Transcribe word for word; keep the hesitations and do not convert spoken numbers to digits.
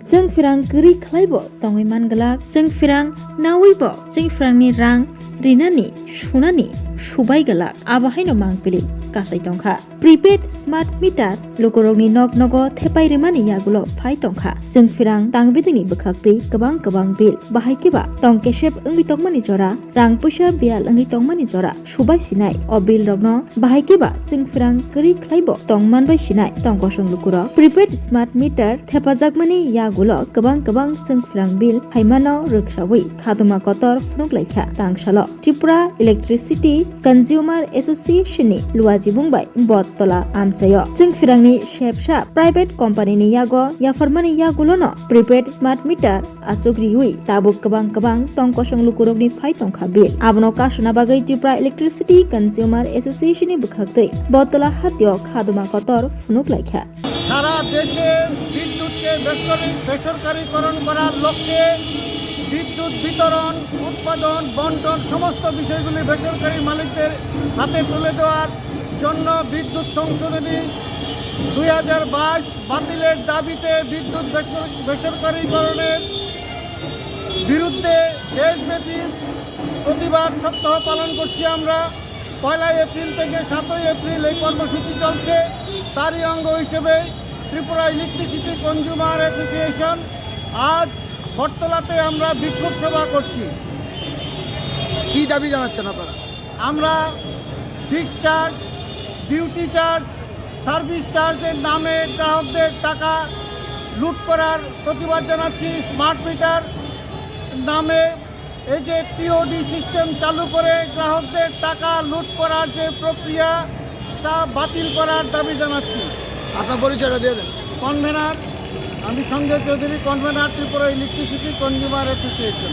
Chwng phirang kwrwi khlaibo tongwi man glak, chwng phirang nawibo chwng phirangni rang rinani sunani subai glak, abo haino mangpili kasai tongkha. Prepaid smart meter lukurokni nok nogo thepai rwmani yagulo phai tongkha. Chwng phirang tangbidingni bwkhaktwi kwbang kwbang bill, bahai khe ba tong kesep wngwi tongmani jora, rang puisa biyal wngwi tongmani jora subai sinai. O bill rokno bahai khe ba chwng phirang kwrwi khlaibo tong manbai sinai tong kosong lukurok. Prepaid smart meter thepajakmani yagulo kwbang kwbang chwng phirang bill phaimano rwksaui khaduma kotor phunuk laikha tangsalo. Tripura Electricity Consumer Association ni luajibung bai bottola amchaio. Chwng phirangni sepsa private company ni yago yapharmani yagulono prepaid smart meter achuk riui tabuk kwbang kwbang tong kosong lukurokni phai tongkha bill. Abono kasuna bagwi Tripura Electricity Consumer Association ni bwkhaktwi bottola hatio khaduma kotor phunuk laikha. সারা দেশে বিদ্যুৎকে বেসরকারি, বেসরকারিকরণ করার লক্ষ্যে বিদ্যুৎ বিতরণ, উৎপাদন, বন্টন সমস্ত বিষয়গুলি বেসরকারি মালিকদের হাতে তুলে দেওয়ার জন্য বিদ্যুৎ সংশোধনী দুই হাজার বাইশ বাতিলের দাবিতে বিদ্যুৎ বেসর-, বেসরকারিকরণের বিরুদ্ধে দেশব্যাপী প্রতিবাদ সপ্তাহ পালন করছি আমরা। পয়লা এপ্রিল থেকে সাতই এপ্রিল এই কর্মসূচি চলছে। তারই অঙ্গ হিসেবে ত্রিপুরা ইলেকট্রিসিটি কনজিউমার অ্যাসোসিয়েশন আজ বটতলাতে আমরা বিক্ষোভ সভা করছি। কি দাবি জানাচ্ছেন আপনারা? আমরা fixed charge, duty charge, service চার্জের নামে গ্রাহকদের টাকা লুট করার প্রতিবাদ জানাচ্ছি। স্মার্ট মিটার নামে এই যে টিওডি সিস্টেম চালু করে গ্রাহকদের টাকা লুট করার যে প্রক্রিয়া, তা বাতিল করার দাবি জানাচ্ছি। আপনার পরিচয়টা দিয়ে দেন। কনভেনার, আমি সঞ্জয় চৌধুরী, কনভেনার ত্রিপুরা ইলেকট্রিসিটি কনজিউমার অ্যাসোসিয়েশন।